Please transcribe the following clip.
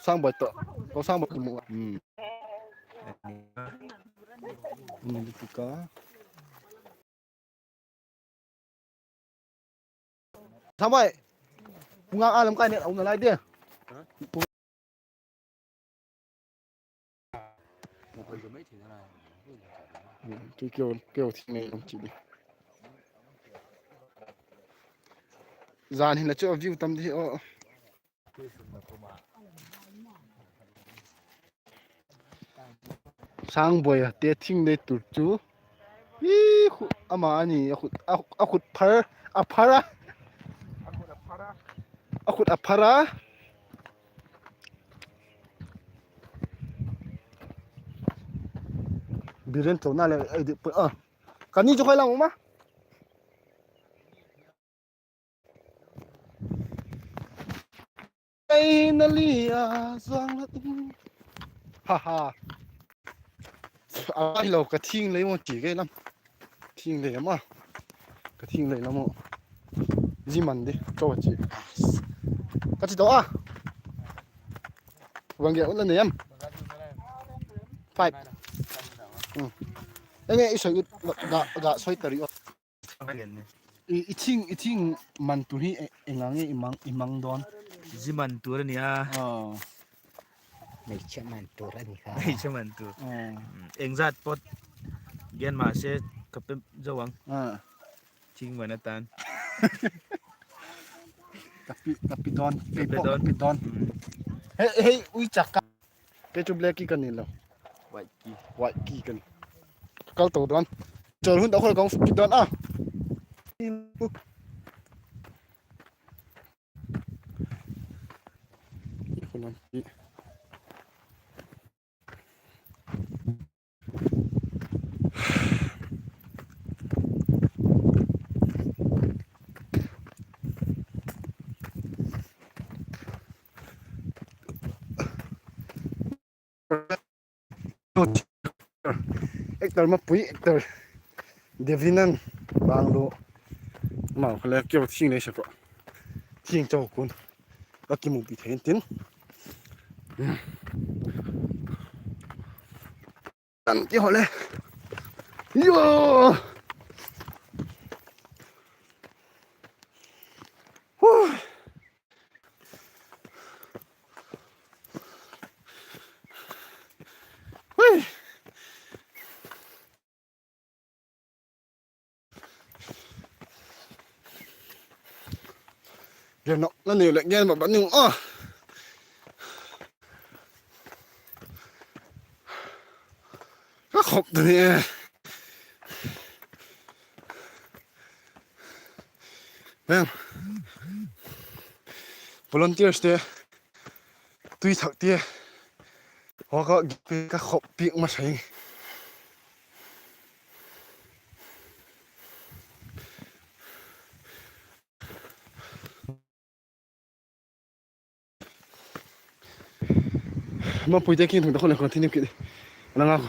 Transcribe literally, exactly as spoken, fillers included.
Sangboi tawh, ko Sangboi kimu a. Hmm. Ni di tika. Sangboi, pung nga a lam kai ne a um nalai dia. Keu, keu thing nei lam chi di. Zan hin la chu a view tam di o. Sangboi a te thing nei tur chu. I khu, ama a ni, a khut, a, a khut phar, a phar a. A khut a phar a. Biren chona le, ai di, a. Ka ni chu khoi lam um a. Ei, na li a, zuang la tu. Ha, ha. A, ai lo, ka thing lei mo ti ke lam. Thing lei lam a. Ka thing lei lam mo. Zi man di, to chi. Ka chi to a. Bang ge, un la nei am. Five. Hmm. Enge, i soi ut, ga, ga soi tari o. I, i thing, i thing man tur hi e, engang e, i mang, i mang don. Zi man tur a ni a. Oh. Meichhe man tur a ni kha. Meichhe man tur. Oh. Mm, eng zat pot. Gen ma se ka pe zo ang. Ah. Thing man a tan. Ka pi, ka pi don. Ka pe don. Ka pi don. Mm. Hei, hei, ui chak ka. Kei chu black key ka ni lo. White key. White key ka ni. Kal to don. Chol hun da khol kong key don a. Actor mapui, actor Devinan Banglo. Amau kha le keu thing nei sa ko. Thing chau kun. Ka kimupi thei intin. Tan ti ho le. Yo! Hui. Gen nop la neu leh gen ba ba ning a. Ka khop ta ni e. Volunteers te, tui thak te, haw ka, ka khop piak ma thei. Mapui te kin thung ta khol le khon thei nim kit. Nang a ko.